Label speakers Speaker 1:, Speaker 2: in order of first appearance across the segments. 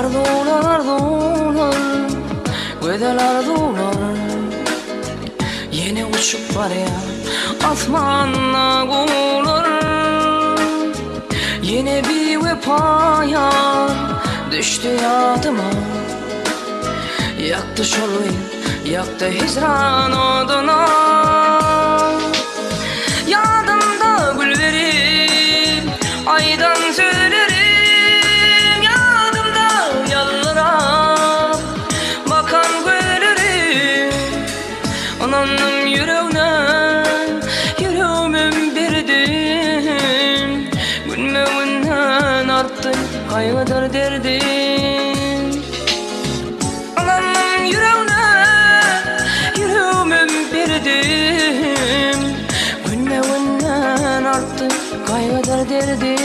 Speaker 1: Arzuwlar arzuwlar Gözel arzuwlar Ýene uçup barýar asmanda guwlar Ýene biwepa ýar düşdi ýadyma Ýakdy şol gyz ýakdy hijran oduna Ýadymda gül berip aýdan sözlerim Ýadymda ýaldyrap bakan gözlerim Ynandym ýüregne ýüregimem berdim Günbe-günden artdy gaýgydyr derdim Ynandym ýüregne ýüregimem berdim Günbe-günden artdy gaýgydyr derdim.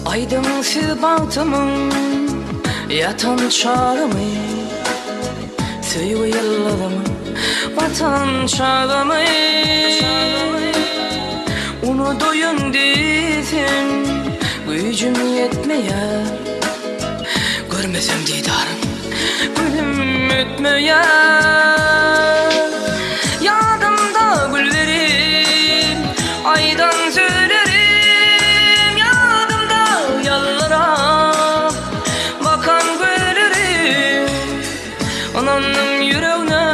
Speaker 1: Aýdyň siz bagtymyň ýatan çagymy, Söýgi ýyldyzymyň batan çagymy. Unudaýyn diýsem, güýjüm ýetmeýär, Görmesem didaryň, günüm ötmeýär. Ýadymda gül berip, aýdan sözlerim, Ýadymda ýaldyrap, bakan gözlerim. Ynandym ýüregne,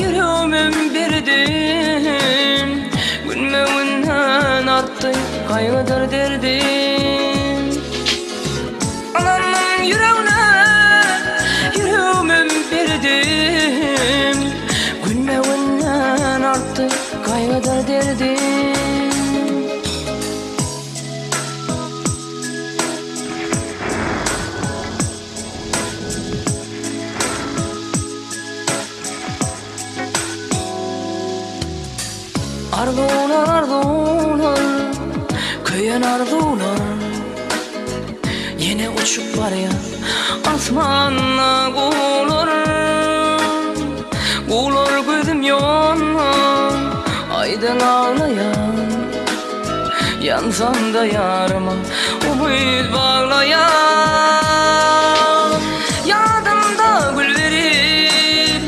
Speaker 1: ýüregimem berdim. Günbe-günden artdy gaýgydyr derdim. Ynandym ýüregne, ýüregimem berdim. Günbe-günden artdy gaýgydyr derdim. Arzuwlar arzuwlar köýen arzuwlar Ýene uçup barýar asmanda guwlar Guwlar gözüm ýolda aýdyň aglaýar Ýansam-da ýaryma umyt baglaýan. Ýadymda gül berip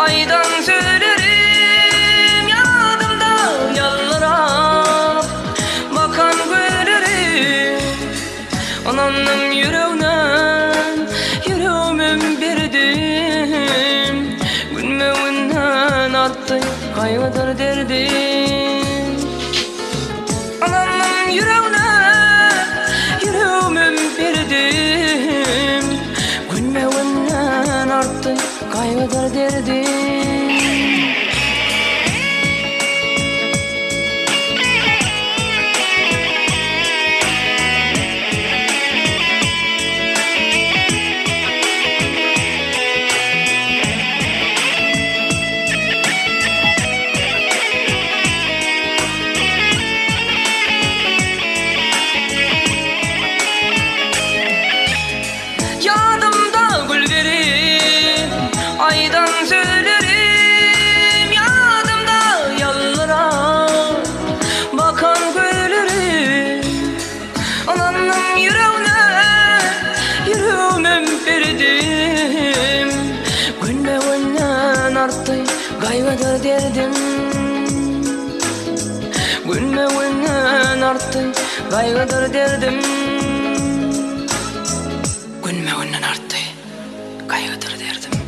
Speaker 1: aýdan sözlerim, Ýadymda ýaldyrap bakan gözlerim. Ynandym ýüregne, ýüregimem berdim. Günbe-günden artdy gaýgydyr derdim. Ynandym ýüregne, ýüregimem berdim. Günbe-günden artdy gaýgydyr derdim. Ýadymda gül berip aýdan sözlerim, Ýadymda ýaldyrap bakan gözlerim. Ynandym ýüregne, ýüregimem berdim. Günbe-günden artdy gaýgydyr derdim. Günbe-günden artdy gaýgydyr derdim. Günbe-günden artdy gaýgydyr derdim.